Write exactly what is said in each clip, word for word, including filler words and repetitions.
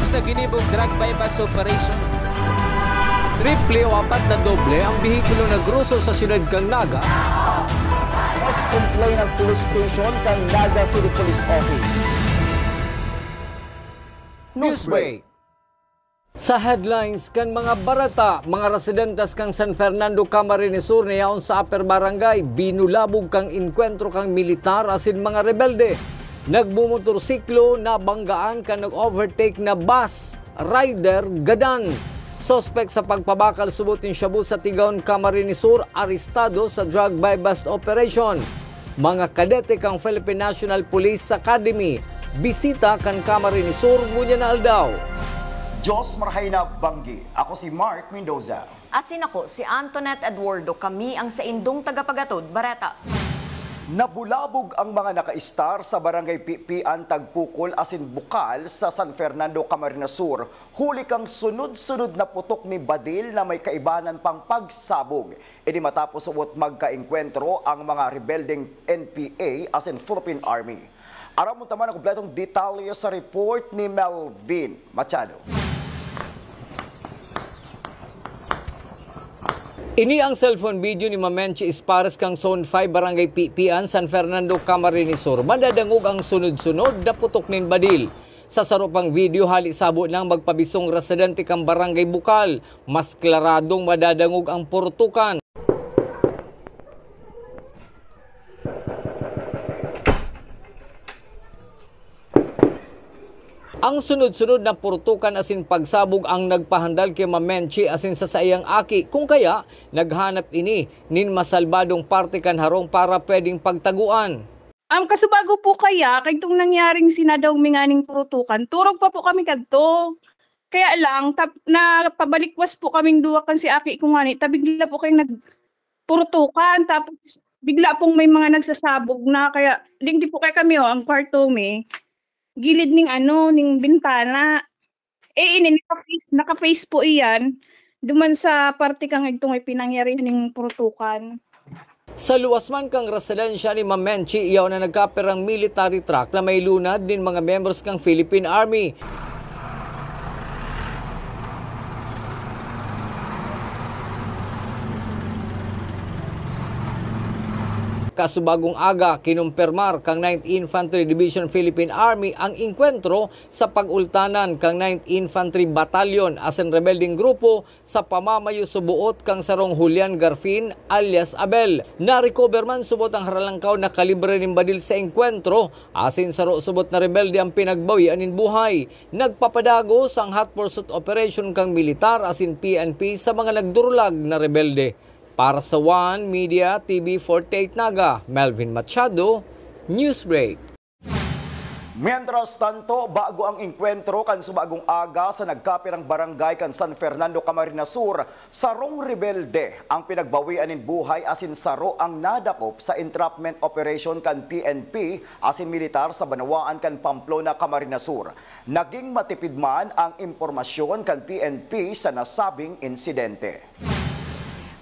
Sa ginibong drug buy-bust operation, triple o apat na doble ang behikulo na groso sa siyudad kan Naga. Mas complain ang police station kan Naga City Police Office. Newsbreak. Sa headlines kan mga bareta, mga residentes kan San Fernando, Camarines Sur na yaon sa Upper Barangay, binulabog kan engkwentro kan militar asin mga rebelde. Nagmomotorsiklo, nabanggaan kan nag-overtake na bus rider, gadan. Suspek sa pagpabakal subot nin shabu sa Tigaon, Camarines Sur, arestado sa drug buy-bust operation. Mga kadete kan Philippine National Police Academy, bisita kan Camarines Sur ngunyan na aldaw. Diyos marahay na banggi. Ako si Mark Mendoza. Asin ako si Antoinette Eduardo, kami ang saindong tagapagatod bareta. Nabulabog ang mga nakaistar sa Barangay Pipian, Tagpukol asin Bukal sa San Fernando, Camarines Sur, huli kan sunod-sunod na putok nin badil na may kaibanan pang pagsabog. Ini matapos subot magkaengkwentro ang mga rebeldeng N P A asin Philippine Army. Aram mo ta man ang kompletong detalye sa report ni Melvin Machado. Ini ang cellphone video ni Ma'am Menchi Espares kan Zone five, Barangay Pipian, San Fernando, Camarines Sur. Madadangog ang sunod-sunod na putok nin badil. Sa saro pang video, hali sabo nang magpabisong residente kan Barangay Bukal, mas klaradong madadangog ang purutukan. Ang sunod-sunod na purutukan asin pagsabog ang nagpahandal ki Ma'am Menchi asin sa saiyang aki, kung kaya naghanap ini nin masalbadong parte kan harong para pwedeng pagtaguan. Um, kasubago po kaya, kaidtong nangyaring sinadaw mi nganing purutukan, turog pa po kami kadto. Kaya lang, tap-, napabalikwas po kaming duwa kan si aki ko ngani, ta bigla po kayong nagpurutukan, tapos bigla pong may mga nagsasabog na, kaya digdi po kaya kami, oh, ang kwarto mi, gilid ning ano, ning bintana. Eh, ini, naka-face, naka-face po iyan, duman sa parte kang igtong ipinangyarihan ning purutukan. Sa luwas man kan residensya ni Ma'am Menchi, yaon na nagkapirang military truck na may lunad nin mga miyembros kan Philippine Army. Kasubagong aga, kinumpirmar kan Ninth Infantry Division Philippine Army ang engkwentro sa pag-ultanan kan Ninth Infantry Battalion asin rebeldeng grupo sa pamamayo suboot kan sarong Julian Garfin alias Abel. Na-recover man subot ang haralangkaw na kalibre nin badil sa engkwentro, asin saro subot na rebelde ang pinagbawian nin buhay. Nagpapadagos ang hot pursuit operation kan militar asin P N P sa mga nagdurulag na rebelde. Para sa One Media T V forty-eight Naga, Melvin Machado, Newsbreak. Mientras tanto, bago ang engkwentro kan subagong aga sa nagkapirang barangay kan San Fernando, Camarines Sur, sarong rebelde ang pinagbawian nin buhay asin saro ang nadakop sa entrapment operation kan P N P asin militar sa banwaan kan Pamplona, Camarines Sur. Naging matipid man ang impormasyon kan P N P sa nasabing insidente.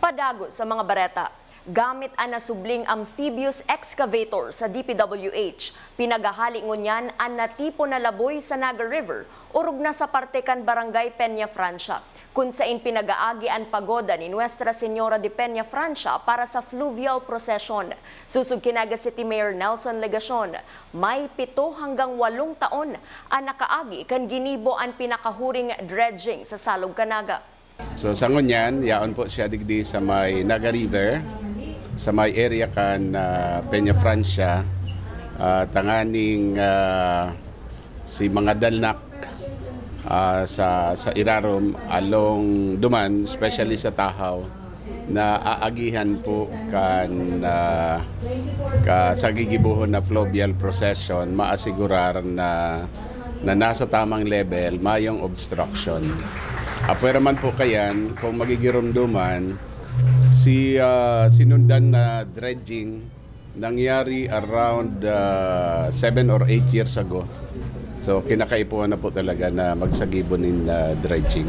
Padagos sa mga bareta. Gamit an nasubling amphibious excavator sa D P W H, pinaghahali ngunyan an natipon na laboy sa Naga River, orog na sa parte kan Barangay Peña Francia, kun sain pinag-aagi an pagoda ni Nuestra Señora de Peña Francia para sa fluvial procession. Sosog ki Naga City Mayor Nelson Legacion, may pito hanggang walong taon an nakaagi kan ginibo an pinakahuring dredging sa Salog kan Naga. So, sa ngunyan, yaon po siya digdi sa may Naga River, sa may area kan, ah, Peña Francia, ah, tanganing, ah, si mga dalnak, ah, sa, sa irarom, along duman, especially sa Tahaw, na aagihan po kan, ah, ka, sa gigibohon na fluvial procession, maasigurar na na nasa tamang level, mayong obstruction. Apwera man po kayan, kung magigiromdoman, si, ah, sinundan na dredging nangyari around, ah, seven or eight years ago. So, kinakaipuhan na po talaga na magsagibo nin, ah, dredging.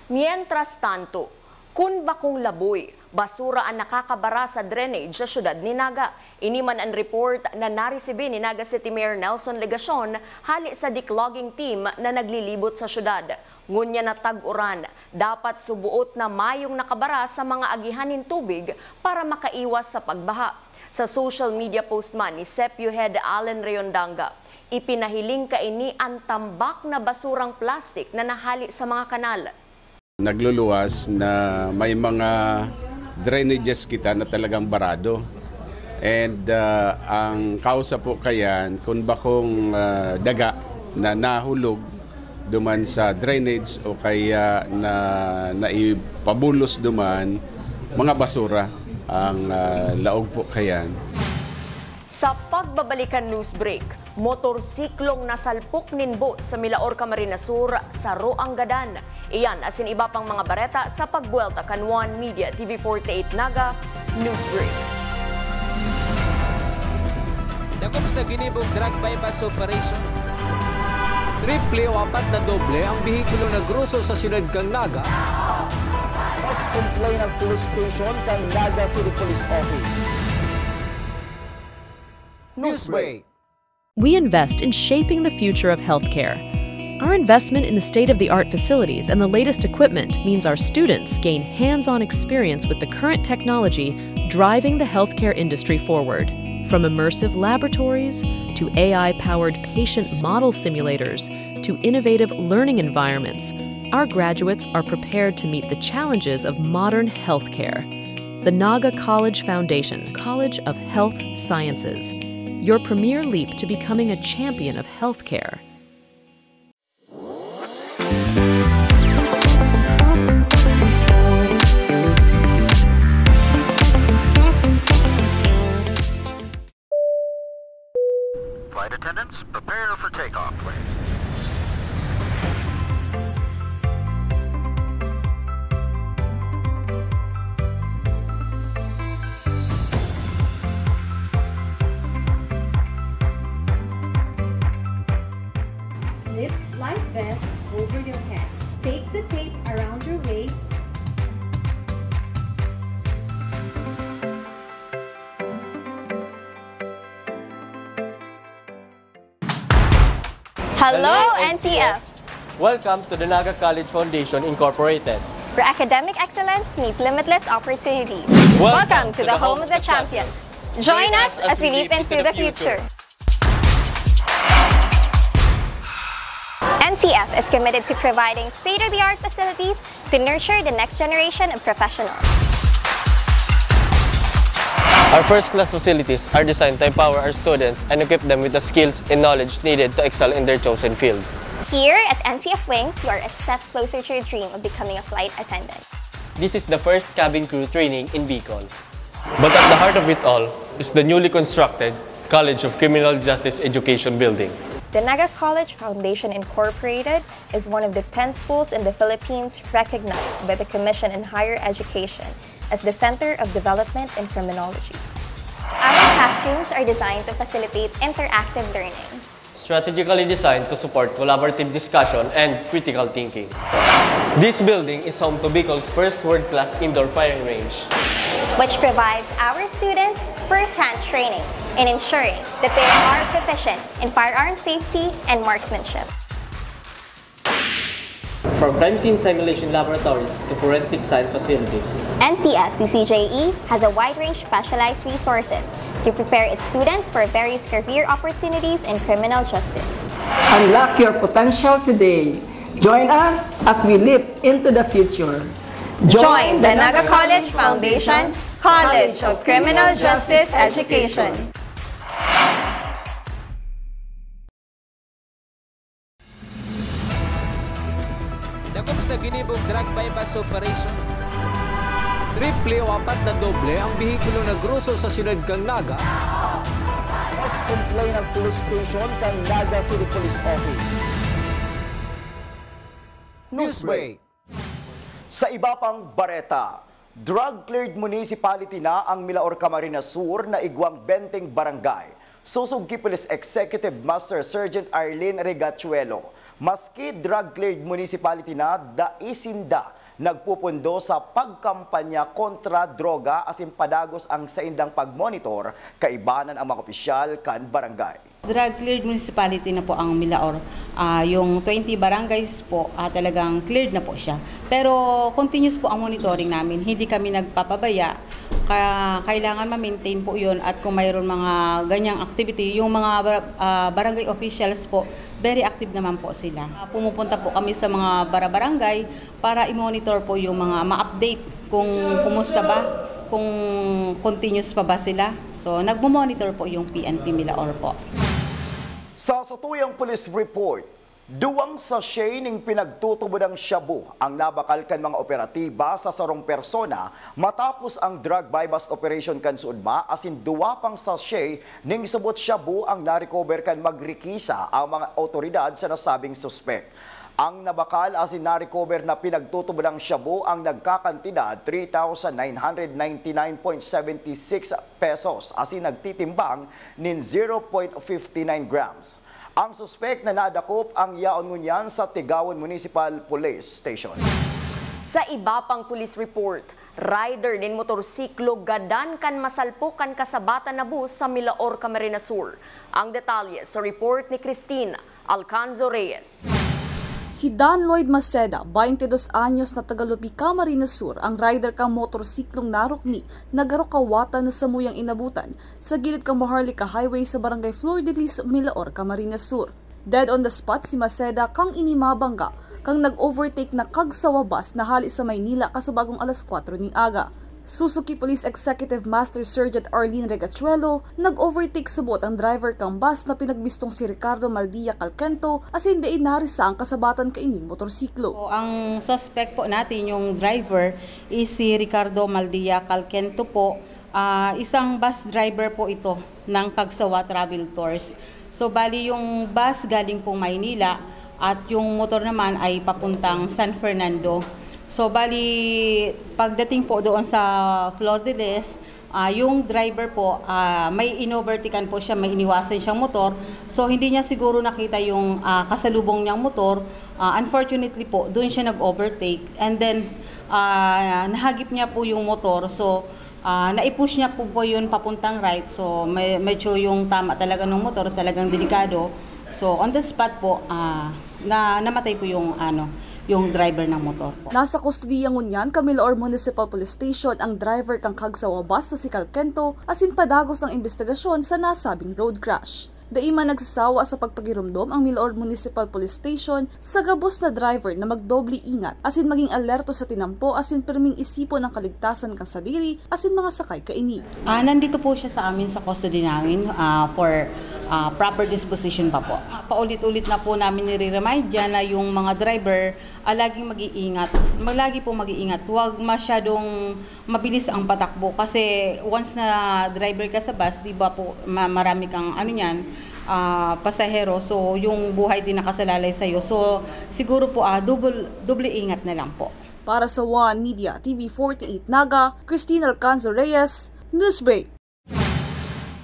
Mientras tanto, kun bakong laboy, Basura an nakakabara sa drainage sa siyudad nin Naga. Ini man an report na naresibi ni Naga City Mayor Nelson Legacion hale sa declogging team na naglilibot sa siyudad. Ngunyan na tag-uran, dapat suboot na mayong nakabara sa mga agihan nin tubig para makaiwas sa pagbaha. Sa social media post man ni SEPU Head Allen Rayondanga, ipinahiling kaini an tambak na basurang plastik na nahale sa mga kanal. Nagluluwas na may mga drainages kita na talagang barado. And, ah, ang kausa po kayan, kung bakong, ah, daga na nahulog duman sa drainage o kaya na naipabulos duman, mga basura ang, ah, laog po kayan. Sa pagbabalikan news break, motorsiklong nasalpok nin bus sa Milaor, Camarines Sur, saro ang gadan. Iyan asin iba pang mga bareta sa pagbuwelta kan One Media T V forty-eight Naga News Break. Dakop sa ginibong drug buy-bust operation. Triple o apat na doble ang behikulo na groso sa siyudad kan Naga. Mas complain ang police station kan Naga City Police Office. Newsbreak. We invest in shaping the future of healthcare. Our investment in the state-of-the-art facilities and the latest equipment means our students gain hands-on experience with the current technology driving the healthcare industry forward. From immersive laboratories to A I-powered patient model simulators to innovative learning environments, our graduates are prepared to meet the challenges of modern healthcare. The Naga College Foundation, College of Health Sciences, your premier leap to becoming a champion of healthcare. Flight attendants, prepare for takeoff, please. Slip life vest over your head. Take the tape around your waist. Hello, N C F! Welcome to the Naga College Foundation Incorporated, where academic excellence meets limitless opportunities. Welcome to the home of the champions. Join us as we leap into the future. N C F is committed to providing state-of-the-art facilities to nurture the next generation of professionals. Our first-class facilities are designed to empower our students and equip them with the skills and knowledge needed to excel in their chosen field. Here at N C F Wings, you are a step closer to your dream of becoming a flight attendant. This is the first cabin crew training in Bicol. But at the heart of it all is the newly constructed College of Criminal Justice Education Building. The Naga College Foundation Incorporated is one of the ten schools in the Philippines recognized by the Commission on Higher Education as the Center of Development in Criminology. Our classrooms are designed to facilitate interactive learning. Strategically designed to support collaborative discussion and critical thinking. This building is home to Bicol's first world-class indoor firing range, which provides our students first-hand training in ensuring that they are proficient in firearm safety and marksmanship. From crime scene simulation laboratories to forensic science facilities, N C F C C J E has a wide range of specialized resources to prepare its students for various career opportunities in criminal justice. Unlock your potential today. Join us as we leap into the future. Join the Naga College Foundation College of Criminal Justice Education. Dakop sa ginibong drug buy-bust operation. Triple o apat na doble ang behikulo na groso sa siyudad kan Naga. Mas complain ang police station kan Naga City Police Office. Newsbreak. Sa iba pang bareta, drug-cleared municipality na ang Milaor, Camarines Sur na igwang benteng barangay. Sosog ki Police Executive Master Sergeant Arlene Regachuelo, maski drug-cleared municipality na, dai sinda nagpupundo sa pagkampanya kontra droga asin padagos ang saindang pagmonitor kaibanan ang mga opisyal kan barangay. Drug cleared municipality na po ang Milaor. Ah, yung twenty barangays po, ah, talagang cleared na po siya. Pero continuous po ang monitoring namin. Hindi kami nagpapabaya. Ka- kailangan ma-maintain po yun. At kung mayroon mga ganyang activity, yung mga bar- ah, barangay officials po, very active naman po sila. Ah, pumupunta po kami sa mga barabarangay para i-monitor po yung mga ma-update kung kumusta ba, kung continuous pa ba sila. So, nagmo-monitor po yung P N P Milaor po. Sa satuyang police report, duwang sachet ning pinagtutubodang shabu ang nabakal kan mga operatiba sa sarong persona matapos ang drug buy-bust operation kan SODMA asin duwa pang sachet ning subot shabu ang na-recover kan magrikisa ang mga awtoridad sa nasabing suspek. Ang nabakal asin na-recover na pinagtutubodang shabu ang nagkakantidad three thousand nine hundred ninety-nine point seventy six pesos asin nagtitimbang nin zero point fifty nine grams. Ang suspek na nadakop ang yaon ngunyan sa Tigaon Municipal Police Station. Sa iba pang police report, rider nin motorsiklo gadan kan masalpok kan kasabatan na bus sa Milaor, Camarines Sur. Ang detalye sa report ni Christine Alcanzo Reyes. Si Dan Lloyd Maceda, twenty-dos anyos na taga Lupi, Camarines Sur, ang rider kan motorsiklong narukmi na garo kawatan na samuyang inabutan sa gilid kan Maharlika Highway sa Barangay Flor de Lis, Milaor, Camarines Sur. Dead on the spot si Maceda kan ini mabangga kan nag-overtake na Kagsawa bus na hale sa Maynila kasubagong alas kwatro ning aga. Suzuki Police Executive Master Sergeant Arlene Regachuelo, nag-overtake subot ang driver kan bus na pinagbistong si Ricardo Maldia Calquento asin dai narisa ang kasabatan kaining motorsiklo. So, ang suspect po natin, yung driver, is si Ricardo Maldia Calquento po. Ah, isang bus driver po ito ng Kagsawa Travel Tours. So, bali yung bus galing pong Maynila at yung motor naman ay papuntang San Fernando. So, bali pagdating po doon sa Flor de Lis, ah, yung driver po, ah, may inovertikan po siya, may iniwasan siyang motor. So, hindi niya siguro nakita yung, ah, kasalubong niyang motor. Ah, unfortunately po, doon siya nag-overtake. And then, ah, nahagip niya po yung motor. So, ah, nai-push niya po, po yun papuntang right. So, may, medyo yung tama talaga ng motor, talagang delikado. So, on the spot po, ah, na, namatay po yung, ano, yung driver ng motor po. Nasa kustodiya ngunyan kan Milaor Municipal Police Station ang driver kan Kagsawa bus na si Calquento asin padagos ang imbestigasyon sa nasabing road crash. Dai man nagsasawa sa pagpagiromdom ang Milaor Municipal Police Station sa gabos na driver na magdoble ingat asin maging alerto sa tinampo asin pirming isipon ang kaligtasan kan sadiri asin mga sakay kaini. Ah, nandito po siya sa amin sa custody namin, ah, for, ah, proper disposition pa po. Ah, paulit-ulit na po namin nire-remind yan na yung mga driver, ah, laging mag-iingat. Mag-, lagi po mag-iingat. Huwag masyadong mabilis ang patakbo kasi once na driver ka sa bus, di ba po, ma-, marami kang ano niyan, ah, pasahero. So, yung buhay din nakasalalay sa'yo. So, siguro po, ah, double, doble ingat na lang po. Para sa One Media, T V forty-eight Naga, Christine Alcanzo Reyes, Newsbreak.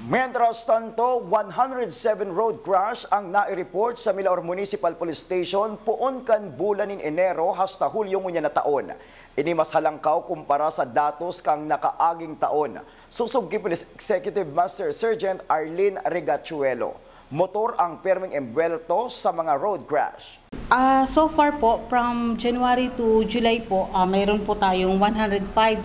Mientras tanto, one hundred seven road crash ang nai-report sa Milaor Municipal Police Station poon kan bulan nin Enero hasta Hulyo ngunyan na taon. Ini mas halangkaw kumpara sa datos kan nakaaging taon. Susog ki Police Executive Master Sergeant Arlene Regachuelo. Motor ang perming embuwelto sa mga road crash. Ah, so far po, from January to July po, ah, mayroon po tayong one hundred five.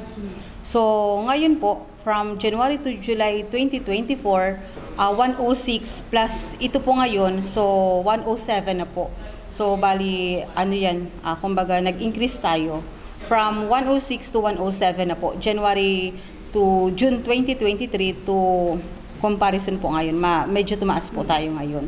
So, ngayon po, from January to July twenty twenty-four, ah, one oh six plus ito po ngayon, so one oh seven na po. So, bali, ano yan, ah, kumbaga, nag-increase tayo. From one oh six to one oh seven na po, January to June twenty twenty-three to comparison po ngayon, ma-, medyo tumaas po tayo ngayon.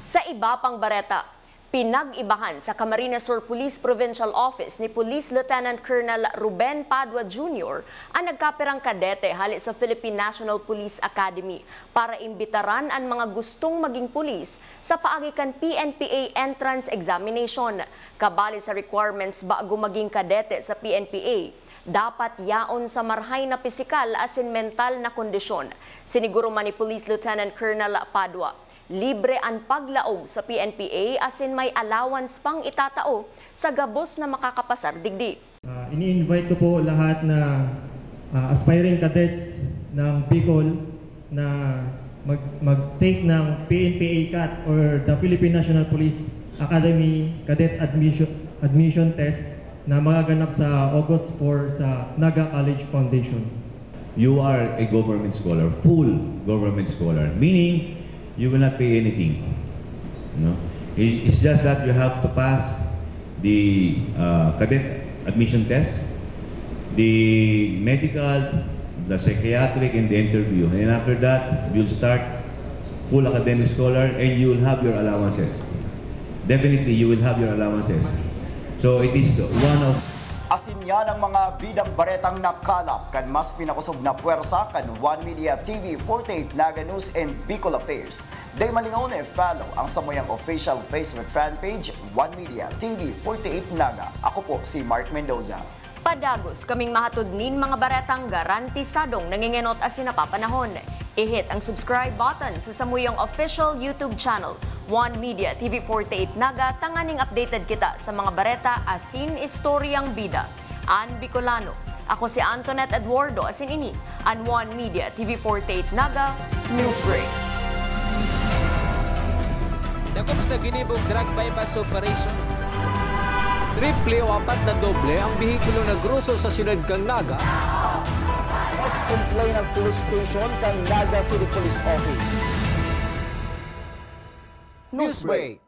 Sa iba pang bareta, pinag-ibahan sa Camarines Sur Police Provincial Office ni Police Lieutenant Colonel Ruben Padua Junior ang nagkapirang kadete hale sa Philippine National Police Academy para imbitaran an mga gustong maging pulis sa paagi kan P N P A entrance examination. Kabali sa requirements bago maging kadete sa P N P A, dapat yaon sa marhay na pisikal asin mental na kondisyon. Siniguro man ni Police Lieutenant Colonel Padua, Libre an paglaog sa P N P A asin may allowance pang itatao sa gabos na makakapasar digdi. Ah, ini-invite ko po lahat na ah, aspiring cadets ng Bicol na mag- mag-take ng P N P A CAT or the Philippine National Police Academy Cadet Admission, Admission Test na magaganap sa August four sa Naga College Foundation. You are a government scholar, full government scholar, meaning you will not pay anything. No? It- It's just that you have to pass the uh, cadet admission test, the medical, the psychiatric, and the interview. And after that, you'll start full academic scholar and you will have your allowances. Definitely, you will have your allowances. So it is one of Asin yan ang mga bidang baretang nakalap kan mas pinakosog na pwersa kan One Media T V forty-eight Naga News and Bicol Affairs. Dai malingaw na i-follow ang samuyang official Facebook fan page, One Media T V forty-eight Naga. Ako po si Mark Mendoza. Padagos kaming mahatod nin mga baretang garantisadong nangengenot asin napapanahon. I-hit ang subscribe button sa samuyang official YouTube channel, One Media T V forty-eight Naga, tanganing updated kita sa mga bareta asin istoryang bida. An Bicolano. Ako si Antoinette Eduardo asin ini an One Media T V forty-eight Naga Newsbreak. Dakop sa ginibong drug buy-bust operation. Triple o apat na doble ang behikulo na groso sa siyudad kan Naga. Mas complain ang police station kan Naga City Police Office. Newsbreak.